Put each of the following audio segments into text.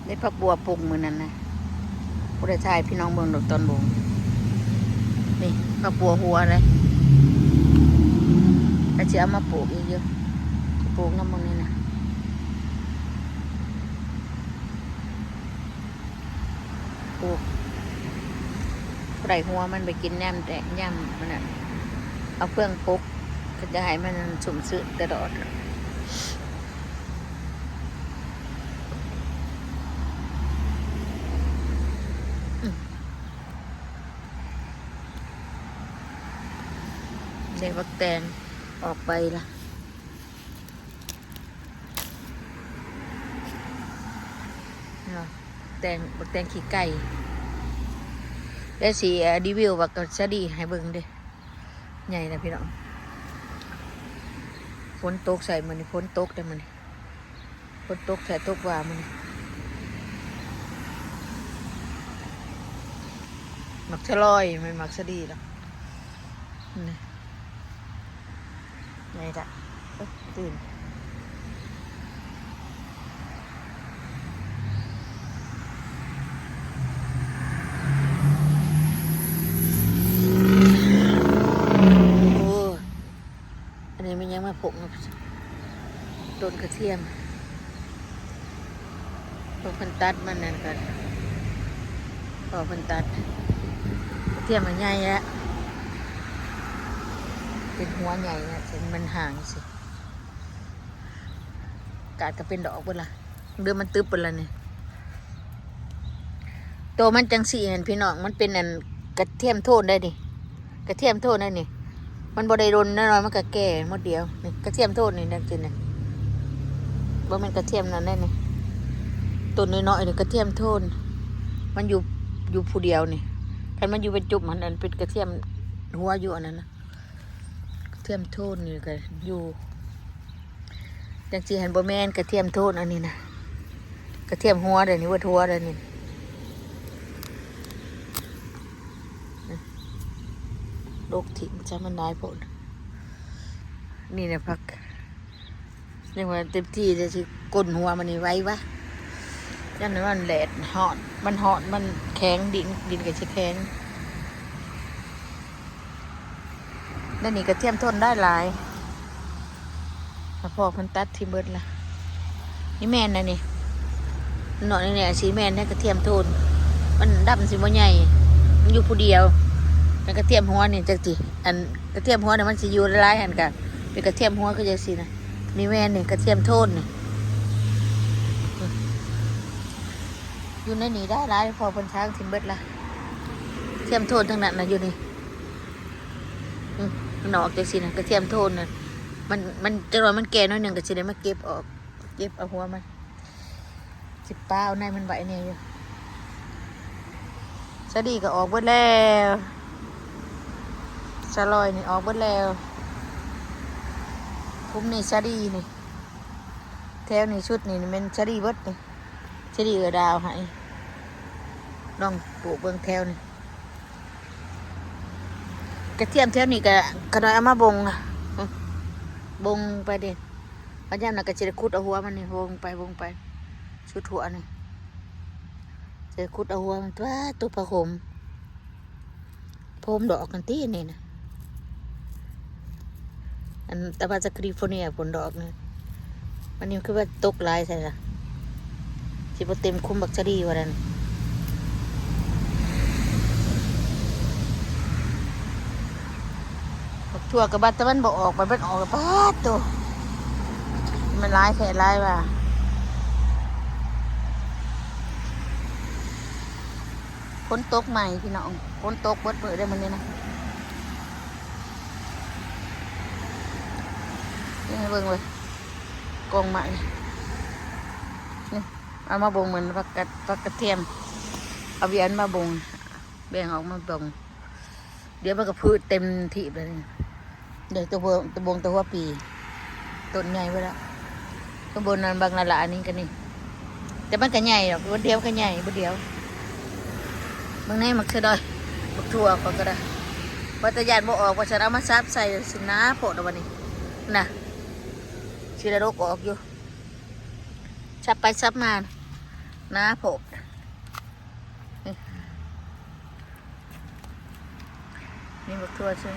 ໄດ້ຜັກບົວປຸກມື້ນັ້ນນະ ບໍ່ໄດ້ຖ່າຍໃຫ້ພີ່ນ້ອງເບິ່ງດອກຕອນບຸງ. ນີ້ຜັກບົວຫົວເດ້ ກໍຊິເອົາມາປູກອີກຢູ່ ປູກນຳໝ່ອງນີ້ນະ ປູກ ໄດ້ຫົວມັນໄປກິນຍາມແດດ ຍາມມັນນັ້ນ ເອົາເຟືອງປົກ ກໍຈະໃຫ້ມັນຊຸ່ມຊື່ນຕະຫຼອດ. ອືມ ໄດ້ບັກແຕງອອກໃບລະເນາະ ແຕງ ບັກແຕງຂີ້ໄກ່ ແລ້ວຊິ ເອີ ຣີວິວບັກສາລີໃຫ້ເບິ່ງເດ້. ໃຫຍ່ນະພີ່ນ້ອງ ຝົນຕົກໃສ່ມື້ນີ້ ຝົນຕົກເດ້ມື້ນີ້ ຝົນຕົກໃສ່ຕົກວ່າມື້ນີ້. ໝາກສະລອຍ ແມ່ນໝາກສາລີດອກ ນີ້ ໃຫຍ່ດະ ເອີ ຕື່ນ. ໂອ້ ອັນນີ້ແມ່ນຫຍັງມາພົກ ຕົ້ນກະທຽມ ພວກເພິ່ນຕັດມັນນັ້ນກໍ ພໍເພິ່ນຕັດ ກະທຽມມັນໃຫຍ່ແລ້ວ ເປັນຫົວໃຫຍ່ນະ ເປັນມັນຫາງຊີ້ ກາດກໍເປັນດອກເບິດລະ ເດືອມັນຕຶບເບິດລະນີ້. ໂຕມັນຈັ່ງຊີ້ຫັ້ນພີ່ນ້ອງ ມັນເປັນອັນກະທຽມໂທນໄດ໋ນີ້ ກະທຽມໂທນໄດ໋ນີ້ ມັນບໍ່ໄດ້ດົນ ນ້ອຍໆມັນກໍແກ່ໝົດດຽວ. ນີ້ກະທຽມໂທນນີ້ຈັ່ງຊີ້ນະ ບໍ່ແມ່ນກະທຽມນັ້ນໄດ໋ນີ້ ຕົ້ນນ້ອຍໆນີ້ກະທຽມໂທນ ມັນຢູ່ ຢູ່ຜູ້ດຽວນີ້. ຄັນມັນຢູ່ເປັນຈຸບຫັ້ນ ອັນເປັນກະທຽມຫົວຢູ່ອັນນັ້ນນະ. ກະທຽມໂທນນີ້ກໍຢູ່ຈັ່ງຊີ້ຫັ້ນ ບໍ່ແມ່ນກະທຽມໂທນອັນນີ້ນະ ກະທຽມຫົວເດ້ນີ້ ເບິດຫົວເດ້ນີ້ ດົກຖິ້ມຊະ ມັນຫຼາຍໂພດ. ນີ້ນະ ຜັກ ຍັງວ່າເຕັມທີ່ ແຕ່ຊິກົ້ນຫົວມັນນີ້ໄວວະ ຢ້ານມັນແດດຮ້ອນ ມັນຮ້ອນ ມັນແຂງ ດິນ ດິນກໍຊິແຂງ. ແລ້ວນີ້ກະທຽມໂທນໄດ້ຫຼາຍ ແລ້ວພໍ່ເພິ່ນຕັດຖິ້ມເບິດລະ. ນີ້ແມ່ນນະນີ້ ເນາະ ນີ້ແຫຼະ ຊິແມ່ນນະ ກະທຽມໂທນ ມັນດຳ ຊິບໍ່ໃຫຍ່ ມັນຢູ່ຜູ້ດຽວ. ແລ້ວກະທຽມຫົວນີ້ຈັກຊິ ອັນກະທຽມຫົວນີ້ມັນຊິຢູ່ຫຼາຍໆ ຫັ້ນກະເປັນກະທຽມຫົວຄືຈັ່ງຊີ້ນະ. ນີ້ແມ່ນນີ້ ກະທຽມໂທນນີ້ ຢູ່ໃນນີ້ໄດ້ຫຼາຍ ພໍ່ເພິ່ນຖາງຖິ້ມເບິດລະ. ກະທຽມໂທນທັງນັ້ນນະຢູ່ນີ້ ອືມ ມັນອອກຈັ່ງຊີ້ນະ ກະທຽມໂທນນະ. ມັນ ມັນ ຈັກໜ້ອຍມັນແກ່ໜ້ອຍໜຶ່ງ ກໍຊິໄດ້ມາເກັບອອກ ເກັບເອົາຫົວມັນ ຊິປາເອົາໃນມັນໄວ້ແດ່ຢູ່. ສາລີກໍອອກເບິດແລ້ວ ສາລອຍນີ້ອອກເບິດແລ້ວ ກຸ່ມນີ້ສາລີນີ້ ແຖວນີ້ຊຸດນີ້ແມ່ນສາລີເບິດນີ້. ຊິໄດ້ເອື້ອດາວໃຫ້ ລອງປູກເບິ່ງແຖວນີ້. ກະທຽມແຖວນີ້ກະ ຂະນ້ອຍເອົາມາບົ່ງ ບົ່ງໄປເດ້ ບັດຍາມນັ້ນກະຊິໄດ້ຂຸດເອົາຫົວມັນນີ້ ບົ່ງໄປ ບົ່ງໄປ ສຸດຫົວນີ້ ຊິໄດ້ຂຸດເອົາຫົວມັນ. ຕົວະ ຕົວະ ຜ້າຫົ່ມ ໂພມດອກຫັ້ນຕິ ນີ້ນະ ອັນຕາມາຈາກຄາລິຟໍເນຍພຸ້ນ ດອກນີ້. ມັນນີ້ຄືວ່າຕົກຫຼາຍແທ້ລະ ຊິບໍ່ເຕັມຄຸ້ມບັກສາລີວ່ານັ້ນ. ບັກຖົ່ວກະບັດ ແຕ່ມັນບໍ່ອອກ ບັດມັນອອກ ປາດໂທ້ ມັນຫຼາຍແທ້ຫຼາຍວ່າ. ຝົນຕົກໃໝ່ພີ່ນ້ອງ ຝົນຕົກເບິດມື້ເດ້ມື້ນີ້ນະ. ນີ້ໃຫ້ເບິ່ງເວີຍ ກອງໃໝ່ນີ້ ເອົາມາບົ່ງ ເໝືອນຜັກກາດ ຜັກກະທຽມ ເອົາວຽນມາບົ່ງ ແບ່ງອອກມາບົ່ງ. ດຽວມັນກໍພືດເຕັມທີ່ແລ້ວນີ້ ເດ້ ຕະບົງ ຕະບົງ ຕະຫົວປີ ຕົ້ນໃຫຍ່ເບິດແລ້ວ. ຂ້າງບົນນັ້ນບັກນາລານີ້ກໍນີ້ ແຕ່ມັນກໍໃຫຍ່ດອກ ບົດດຽວກໍໃຫຍ່ ບົດດຽວ. ເບິ່ງແນ່ ໝາກເສືອດອຍ ບັກຖົ່ວຂ້ອຍກໍໄດ້ ວ່າແຕ່ຢ້ານບໍ່ອອກ ວ່າຊັ້ນ ເອົາມາສັບໃສ່ ຊິໜາໂພດແລ້ວບັດນີ້ນະ ຊິໄດ້ດົກອອກຢູ່. ສັບໄປສັບມາ ໜ ໜາໂພດ ນີ້ ນີ້ບັກຖົ່ວເຊີງ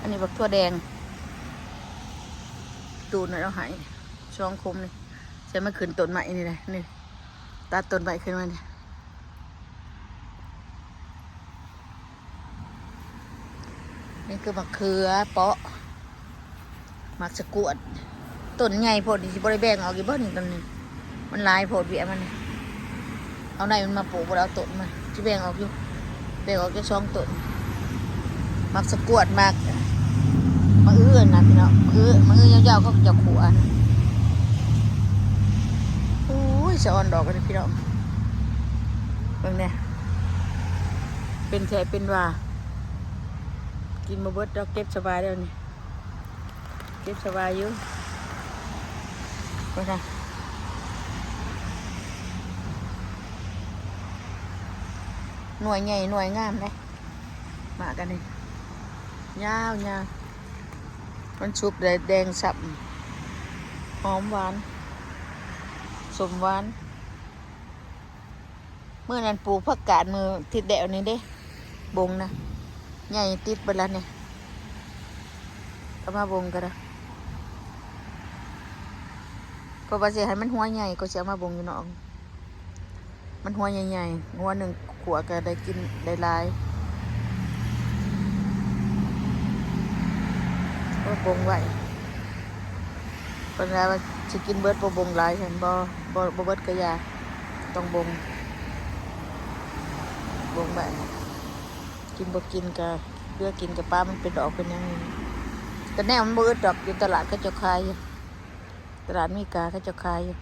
ອັນນີ້ບັກຖົ່ວແດງ ຕູນນັ້ນເອົາໃຫ້ສອງຄຸມນີ້ ໃສ່ມາຂຶ້ນຕົ້ນໄມ້ນີ້ແຫຼະ ນີ້ ຕັດຕົ້ນໄມ້ຂຶ້ນມານີ້. ນີ້ຄືໝາກເຂືອເປາະ ໝາກສະກວດ ຕົ້ນໃຫຍ່ໂພດ ນີ້ຊິບໍ່ໄດ້ແບ່ງອອກຢູ່ບໍ່ນີ້? ຕົ້ນນີ້ມັນຫຼາຍໂພດ ເວຍມັນນີ້ ເອົາໃນມັນມາປູກ ບໍ່ໄດ້ເອົາຕົ້ນມາ ຊິແບ່ງອອກຢູ່ ແບ່ງອອກຈັກສອງຕົ້ນ ໝາກສະກວດ ໝາກ ໝາກອື້ນນະພີ່ນ້ອງ ໝາກອື້ ໝາກອື້ຍາວໆ ເຂົາເຈົ້າຂົ້ວ ໂອ້ຍ ສະອອນດອກອັນນີ້ພີ່ນ້ອງ ເບິ່ງແດ່ ເປັນແທ້ເປັນວ່າ ກິນບໍ່ເບິດດອກ ເກັບສະບາຍແລ້ວນີ້ ເກັບສະບາຍຢູ່ ເບິ່ງນະ ໜ່ວຍໃຫຍ່ໜ່ວຍງາມເດ້ ໝາກອັນນີ້ ຍາວໆ ມັນສຸກແລ້ວແດງຊ້ຳ ຫອມຫວານ ສົ້ມຫວານ. ມື້ນັ້ນປູກຜັກກາດມື້ທິດແລ້ວນີ້ເດ້ ບົງນະ ໃຫຍ່ຕິດເບິດລະນີ້ ເອົາມາບົງກໍໄດ້ ເພາະວ່າຊິໃຫ້ມັນຫົວໃຫຍ່ ກໍຊິເອົາມາບົງຢູ່ນອກ ມັນຫົວໃຫຍ່ໆ ຫົວໜຶ່ງຂົ້ວກໍໄດ້ກິນໄດ້ຫຼາຍ ເອົາມາບົງໄວ້. ເພິ່ນວ່າຊິກິນເບິດ ບໍ່ບົງຫຼາຍ ເຫັນບໍ່ ບໍ່ ບໍ່ເບິດກະຢ່າ ຕ້ອງບົງ ບົງໄວ້ ກິນບໍ່ກິນກະເຫຼືອ ກິນກະປາ ມັນເປັນດອກເປັນຫຍັງ ກະແນວມັນບໍ່ອຶດດອກ ຢູ່ຕະຫຼາດເຂົາເຈົ້າຂາຍຢູ່ ຕະຫຼາດອາເມລິກາເຂົາເຈົ້າຂາຍຢູ່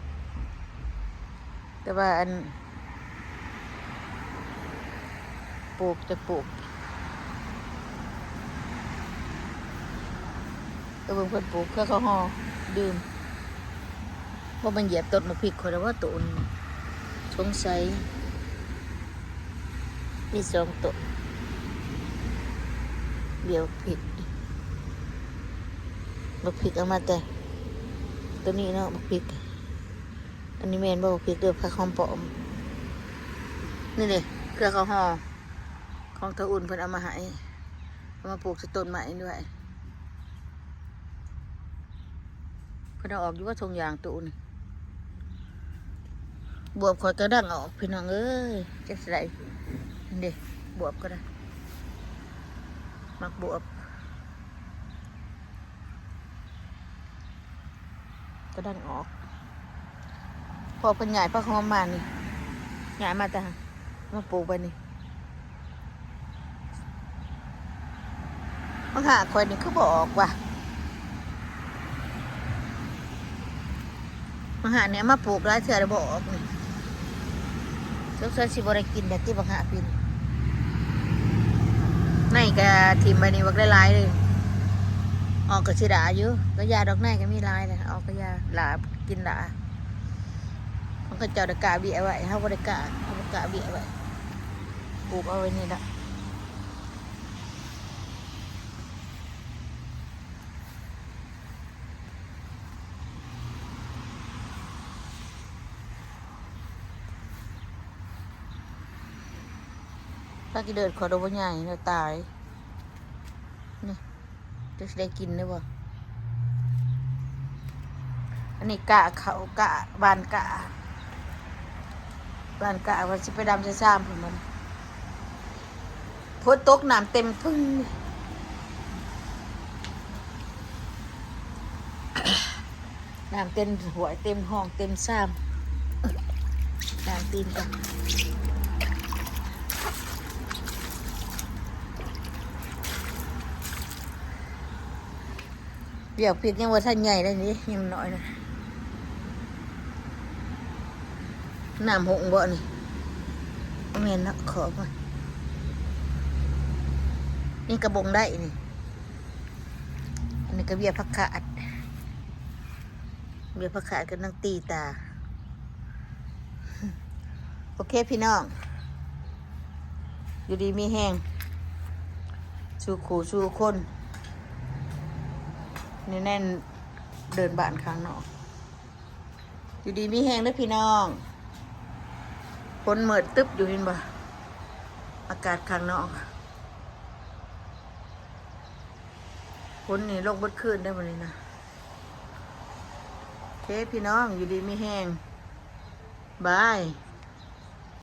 ແຕ່ວ່າອັນ ປູກ ຈະປູກ ໄປເບິ່ງເພິ່ນປູກເຄືອເຂົ້າຫໍ່ດື່ມ ບໍ່ແມ່ນຢຽບຕົ້ນໝາກພິກຂ້ອຍດອກວ່າ ໂຕນີ້ ສົງໄສມີສອງໂຕ ດຽວພິກ ໝາກພິກເອົາມາແຕ່ໂຕນີ້ເນາະ ໝາກພິກ. ອັນນີ້ແມ່ນບໍ່ ໝາກພິກ ຫຼືຜັກຫອມປ້ອມ? ນີ້ເດ້ ເຄືອເຂົ້າຫໍ່ຂອງຕາອຸ່ນ ເພິ່ນເອົາມາໃຫ້ ເອົາມາປູກໃສ່ຕົ້ນໄມ້ດ້ວຍ ເພິ່ນເອົາອອກຢູ່ວ່າ ທົ່ງຢາງຕູ້ນີ້ ບວບຂ້ອຍກະດັງອອກ ພີ່ນ້ອງເອີຍ ຈັກຊິໄດ້ ນີ້ເດ້ ບວບກໍໄດ້ ໝາກບວບ ກະດັງອອກ ເພາະເພິ່ນຍ້າຍຜັກຫອມມານີ້ ຍ້າຍມາແຕ່ ມາປູກໄວ້ນີ້ ບັກຫາກຂ້ອຍນີ້ຄືບໍ່ອອກວະ? ບັກຫາກນີ້ເອົາມາປູກຫຼາຍເທື່ອແລ້ວບໍ່ອອກນີ້ ສົງໄສຊິບໍ່ໄດ້ກິນແລ້ວຕິ ບັກຫາກປີນີ້ ໃນກະຖິ້ມໄວ້ນີ້ບັກຫຼາຍໆເລີຍ ອອກກະຊິດາຢູ່ ກະຢ່າດອກ ໃນກະມີຫຼາຍແຫຼະ ອອກກະຢ່າ ຫຼາກິນຫຼາ ຂອງເຂົາເຈົ້າໄດ້ກະເບ້ຍໄວ້ ເຮົາບໍ່ໄດ້ກະ ເຮົາບໍ່ກະເບ້ຍໄວ້ ປູກເອົາໄວ້ນີ້ລະ. ຜັກອີເລີດຂ້ອຍໂດບໍ່ໃຫຍ່ແລ້ວຕາຍ ນີ້ ຈັກຊິໄດ້ກິນໄດ້ບໍ່? ອັນນີ້ກະເຂົ້າ ກະ ຫວ່ານກະ ຫວ່ານກະວ່າຊິໄປດຳໃສ່ຊາມພຸ້ນມັນ ຝົນຕົກນ້ຳເຕັມປຶ້ງ ນ້ຳເຕັມຫ້ວຍ ເຕັມຮ່ອງ ເຕັມຊາມ ລ້າງຕີນກ່ອນ. ວຽກພິກຍັງບໍ່ທັນໃຫຍ່ເລີຍນີ້ ຍັງນ້ອຍນະ ນ້ຳຫົງບໍ່ນີ້? ບໍ່ແມ່ນເນາະ ຂອບມັນ ນີ້ກະບົງໄດ້ນີ້ ອັນນີ້ກະເບ້ຍຜັກຄາດ ເບ້ຍຜັກຄາດກຳລັງຕີຕາ ໂອເຄພີ່ນ້ອງ ຢູ່ດີມີແຮງ ສູ່ຄູ່ສູ່ຄົນ ແໜ້ນ ເດີນບ້ານຂ້າງນອກ. ຢູ່ດີມີແຮງເດີພີ່ນ້ອງ. ຝົນມືດຕຶບຢູ່ ເຫັນບໍ່? ອາກາດຂ້າງນອກ ຝົນນີ້ລົງເບິດຄືນເດີມື້ນີ້ນະ. ໂອເຄພີ່ນ້ອງ ຢູ່ດີມີແຮງ. ບາຍ.